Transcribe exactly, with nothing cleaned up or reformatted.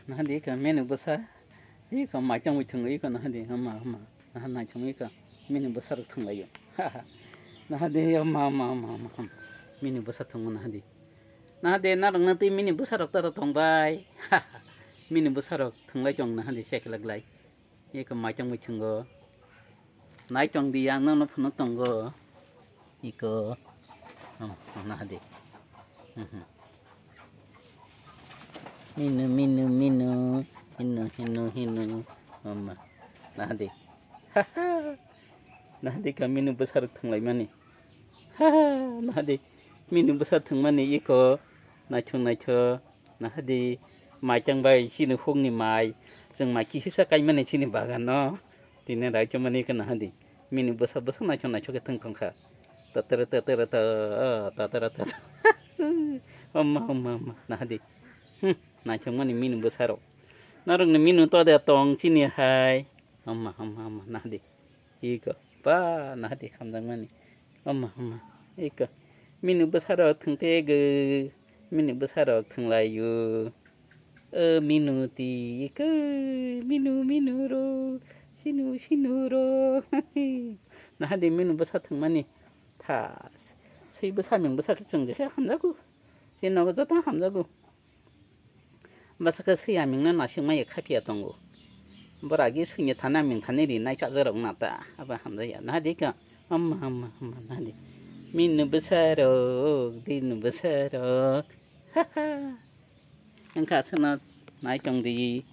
Naha di iko mini bwsa, iko maichang bai thwngwi iko naha di, ama, ama, naha naithok iko mini bwsa rok thwnglaio. Naha di, ama, ama, ama, ama, ama, mini bwsa thwngma naha di. Naha di, narok na twi mini bwsa rok tara tong bai. Mini bwsa rok thwnglai tong naha di, sekelak lai. Iko maichang bai thwngo. Nai tong di, ang nono phunuk tongo. Iko. Oh, oh, naha di. Mhm. Minu, minu, minu. Hinu, hinu, hinu. Mama. Naha di. Naha di ka minu bwsa rok thwnglai mani. Naha di. Minu bwsa thwngmani iko. Naithok, naithok. Naha di, maichang bai chini hukni mai, chwng mai kisa kaimani chini bagan no, tini raikhamani khe naha di, mini bwsa bwsa naithok naithok khe thwng thong kha, tatara tatara ta, tatara ta, amma amma amma naha di, hmm, naithok mani mini bwsa rok, norok ni minu to de tong chini hai, amma amma amma naha di. Iko, ba, naha di hamjakmani. Oma, oma. Iko. Minu bwsarok thwngtego. Minu bwsarok thwnglaio. O minu ti, iko. Minu, minu ro. Sinu, sinu ro. Naha di minu bwsa thwngmani. Tha. Swi bwsa ming bwsa khe chwng je khe hamjago. Swi nogo joto hamjago. Bwsakhe swi amingno naisingmaya khaphiya tongo. Boragi swini thani aming thani rinai chajarok nata abo hamjaya. Naha di ka, amma, amma, amma, naha di. Minu bwsarok, dinu bwsarok. Ha, ha. Wngkha aswkno nai tong di.